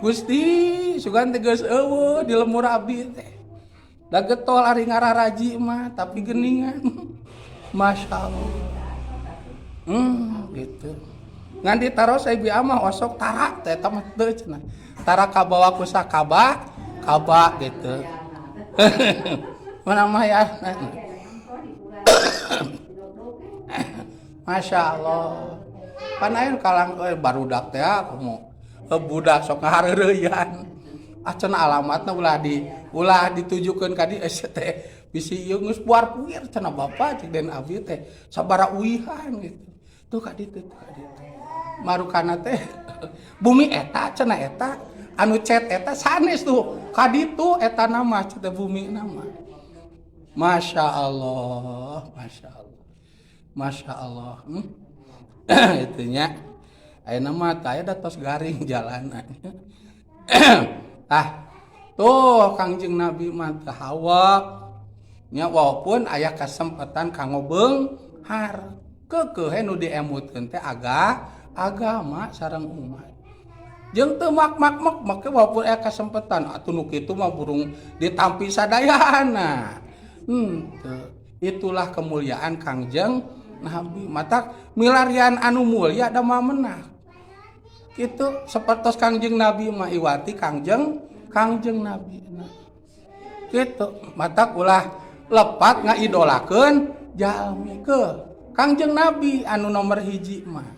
Gusti, sugan teh geus euweuh di lemur abdi teh. Da getol ari ngararaji mah, tapi geningan. Masya Allah. Gitu. Ngan ditaros ai bi mah osok tara teh, eta mah teu cenah. Tara kabawa ku sakaba, kaba gitu. Mana mah ya. Masya Allah. Pan aya kalang barudak teh komo. Budak sok ngahareureyan. Ah, cenah alamatna ulah ditujukeun ka dieu teh. Bisi ieu geus puar-puir cenah bapak cek den abdi teh sabara uihan gitu. Tuh ka ditu, tuh ka ditu. Marukana teh bumi eta cenah, eta anu cet eta sanes tuh ka ditu eta nama cenah bumi nama. Masya Allah, Masya Allah. Masya Allah. Itunya. Ayeuna mah teh aya tos garing jalanan. Ah, tuh Kangjeng Nabi mah teu hawak. Nya walaupun aya kesempatan kanggo beunghar. Keukeuh nu diemutkeun teh agama sareng umat. Jeung teu mak mak mak make walaupun aya kesempatan atuh nu kitu mah burung ditampi sadayana. Teu. Itulah kemuliaan Kangjeng Nabi. Matak milarian anu mulia da mah menang. Kitu sapertos Kangjeng Nabi mah iwati Kangjeng Nabi. Nah, kitu matak ulah lepat ngaidolakeun jalmi ke Kangjeng Nabi anu nomor hiji mah.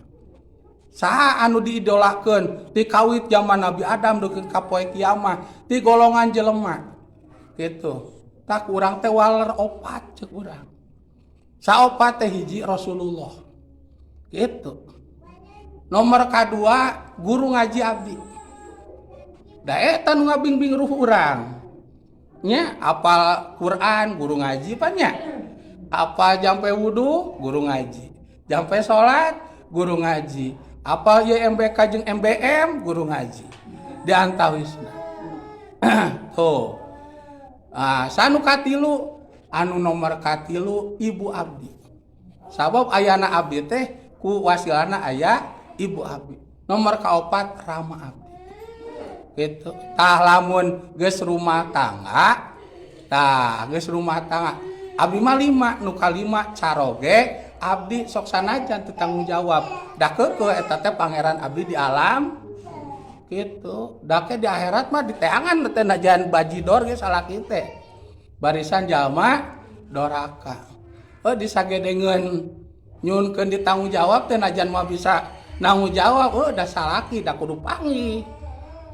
Saha anu diidolakeun ti kawit zaman Nabi Adam dugi ka poe kiamat ti golongan jelema. Gitu. Tak urang teh waler opat cek urang. Saopat teh hiji Rasulullah. Gitu. Nomor kadua guru ngaji abdi. Da eta nu ngabingbing ruh urang. Nya apal Quran guru ngaji pan nya. Apal jampe wudu guru ngaji. Jampe salat guru ngaji. Apal ieu MBK jeung MBM guru ngaji. Di antawisna. Tuh. Ah, sanu katilu, anu nomor katilu ibu abdi. Sabab ayana abdi teh ku wasilana aya ibu abdi. Nomor kaopat rama abdi. Gitu. Tah lamun geus rumah tangga, tah geus rumah tangga. Abdi mah lima, nu kalima caroge abdi sok sanajan teu tanggung jawab. Da keukeuh eta teh pangeran abdi di alam gitu. Da ke di akhirat mah diteangan teh najan bajidor ge salaki teh. Barisan jalma doraka. Oh, disagedengeun nyunkeun ditanggung jawab teh najan mah bisa nanggung jawab, oh da salaki da kudu panggih.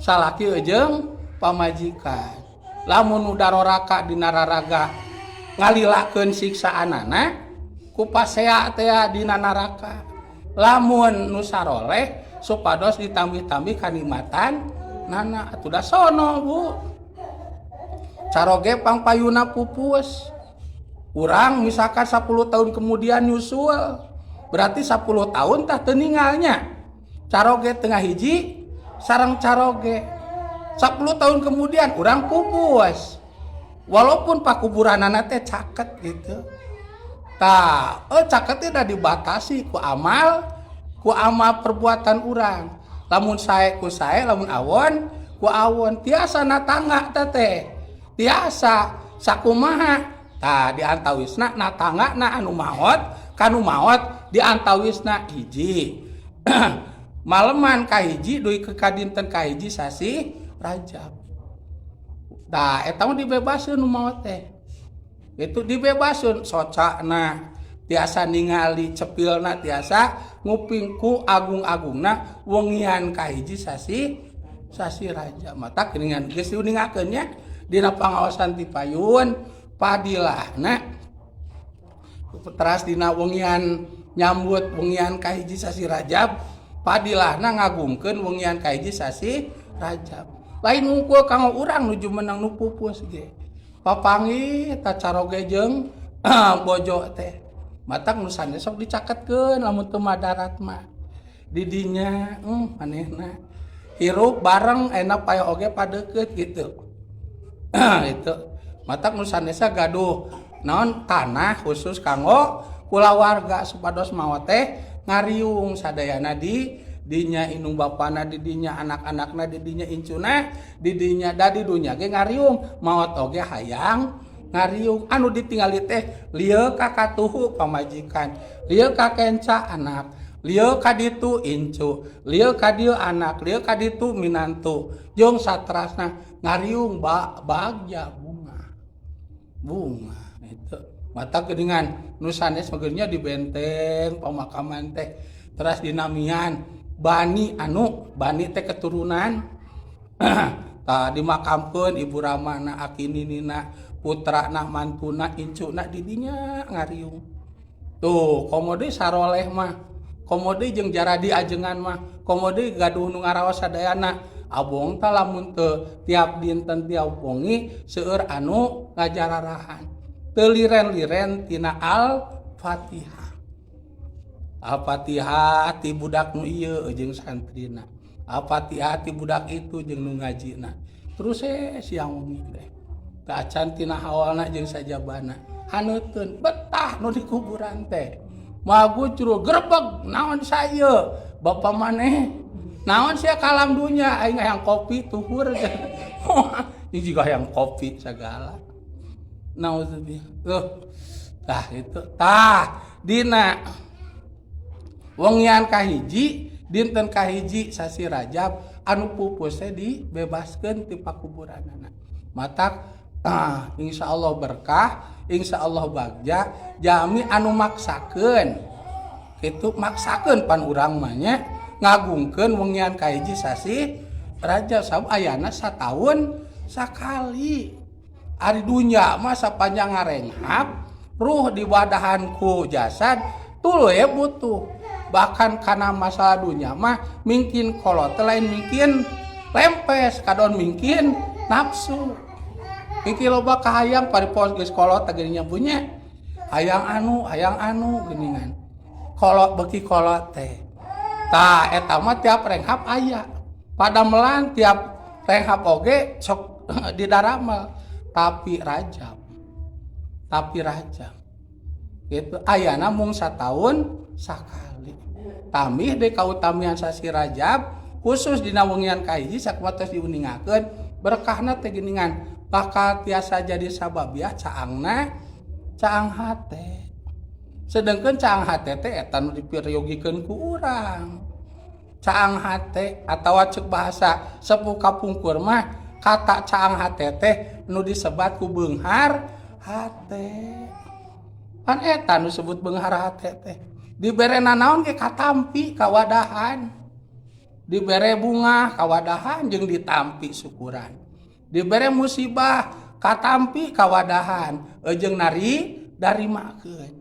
Salaki jeung pamajikan. Lamun nu daroraka dina raraga ngalilakeun siksaanana ku pasea teh dina neraka. Lamun nu saroleh supados ditambih-tambih kanikmatan nana atuh da sono Bu. Caroge pangpayuna pupus. Urang misalkan 10 tahun kemudian nyusul, berarti 10 tahun tah teu ninggalnya. Caroge tengah hiji sareng caroge. 10 tahun kemudian urang pupus. Walaupun pakuburanana teh caket gitu. Tah, caket teh da dibatasi ku amal perbuatan urang. Lamun sae ku sae, lamun awon ku awon, tiasa natangga teh. Tiasa sakumaha? Tah di antawisna natangga na anu maot kanu maot di antawisna hiji. Maleman kahiji dugi ke kadinten kahiji sasi Rajab. Tah eta mah dibebaskeun nu maot teh. Itu dibebaskeun socana tiasa ningali cepilna, tiasa nguping ku agung-agungna wengian kahiji sasi sasi Rajab. Mata geuningan geus diuningakeun nya dina pangaosan ti payun padilahna teras dina wengian nyambut wengian kahiji sasi Rajab, padilahna ngagungkeun wengian kahiji sasi Rajab. Lain ngungkul kanggo urang nuju menang nu pupus ge papanggih eta caroge jeung bojo teh. Matak nu sanes sok dicaketkeun lamun teu madarat mah didinya, manehna hirup bareng enak paeh oge padeukeut gitu. Itu matak nu sanesna gaduh naon tanah khusus kanggo kulawarga supados maot teh ngariung sadayana di Dinya indung bapana, di dinya anak-anakna, di dinya incuna, di dinya da di dunya ge ngariung, maot oge hayang ngariung. Anu ditinggali teh lieu ka katuhu pamajikan, lieu ka kenca anak, lieu ka ditu incu, lieu ka dieu anak, lieu ka ditu minantu, jeung satrasna ngariung bagja bunga bunga itu. Mata geuningan nu sanes mah di benteng pemakaman teh teras dinamian bani, anu bani teh keturunan. Tah, dimakamkeun ibu ramana, aki ninina, putrana, mantuna, incuna, di dinya ngariung. Tuh, komo deui saroleh mah, komo deui jeung jaradi ajengan mah, komo deui gaduh nu ngaraos sadayana. Abong tah lamun teu tiap dinten tiap wengi seueur anu ngajararahan, teu liren-liren tina Al-Fatihah. Al-Fatihah ti budak nu ieu jeung santrina, Al-Fatihah ti budak itu jeung nu ngajina, terus siang wengi teh teu acan tina hawalna jeung sajabana haneuteun betah. Nu di kuburan teh magucrul gerebeg, "Naon saya bapak maneh, naon sia kalam dunya? Aing hayang kopi tuhur." Ini juga hayang kopi segala. Nauzubillah. Tuh, tah itu tah dina wengian kahiji, dinten kahiji sasi Rajab, anu pupus teh dibebaskeun ti pakuburanana. Matak insya Allah berkah, insya Allah bagja. Jami anu maksakeun itu, maksakeun pan urang mah nya ngagungkeun wengian kahiji sasi Rajab, sabab ayana sataun sakali. Ari dunya mah sapanjang ngarenghap ruh diwadahan ku jasad tuluy butuh. Bahkan karena masalah dunia mah mungkin kolot lain, mungkin lempes kadon, mungkin nafsu, mungkin loba kahayang. Paripos geus kolot teh geuning punya hayang anu, hayang anu geuningan kolot, beki kolot teh. Tah, eta mah tiap renghap aya padamelan, tiap renghap oge sok didaramel. Tapi Rajab, tapi Rajab itu ayana mung sataun sakali. Tambih deui kautamian sasi Rajab khusus dina wengian kahiji, sakumaha tos diuningakeun berkahna teh geuningan bakal tiasa jadi sababiah caangna, caang hate. Sedangkan caang hate teh eta nu dipiryogikeun ku urang. Caang hate atawa cek bahasa sepuh kapungkur mah, kata caang hate teh nu disebat ku beunghar hate. Pan eta nu sebut beunghar hate teh dibere nanaon ge katampi kawadahan, dibere bunga kawadahan jeung ditampi syukuran, dibere musibah katampi kawadahan jeung nari darimakeun.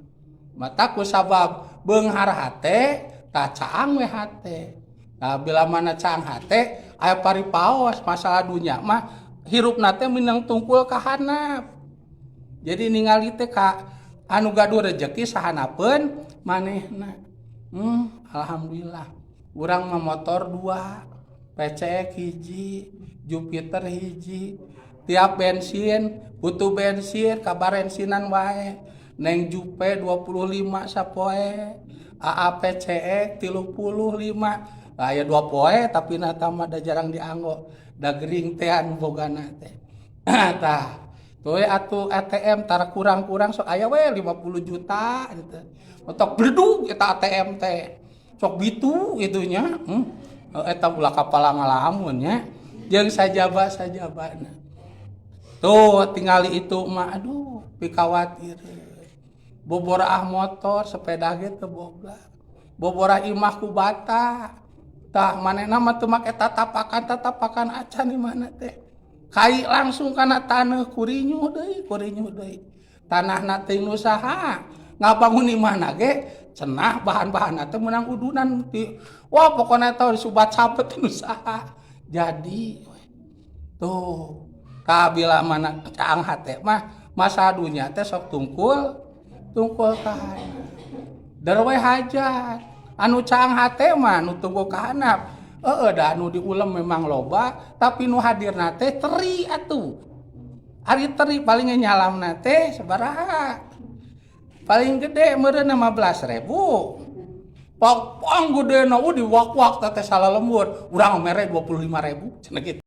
Mata ku sabab beunghar hate tah caang we hate. Nah, bila mana caang hate aya paripaos masalah dunya mah hirupna teh minang tungkul ka handap. Jadi ningali teh ka anu gaduh rejeki sahanapeun manehna. Alhamdulillah urang mah motor dua, PCX hiji, Jupiter hiji, tiap bensin butuh bensin kabarensinan wae. Neng Jupe 25 sapoe, AA PCX 35, aya 2 poe tapi na mah da jarang dianggo, da gering teh anu bogana teh. Tah, tuh atuh ATM tara kurang-kurang sok aya we 50 juta gitu. Otok bledug eta ATM teh. Sok bitu gitu nya. Eta ulah kapala ngalamun nya. Jeung sajaba sajabana. Tuh tingali itu mah, aduh, pikawatir. Boboraah motor, sepeda ge teu boga. Boborah imah ku bata. Tah, manehna mah teu make tatapakan, tatapakan acan di mana teh. Kai langsung kana taneuh, kurinyuh deui, kurinyuh deui. Tanahna teh nu saha? Ngabangun imahna ge cenah bahan-bahanna teh meunang udunan ti. Wah, pokona eta disubat sabet nu saha. Jadi tuh kabila mana caang hate mah masa dunya teh sok tungkul tungkul ka der we hajat. Anu caang hate mah nu tungkul ka handap. Heeh, da anu diulem memang loba, tapi nu hadirna teh teri atuh. Ari teri paling nyalamna teh sabaraha? Paling gede meureun 15.000. Pang pang gedena di wak-wak teh salah lembur. Urang mere 25.000 cenah kitu.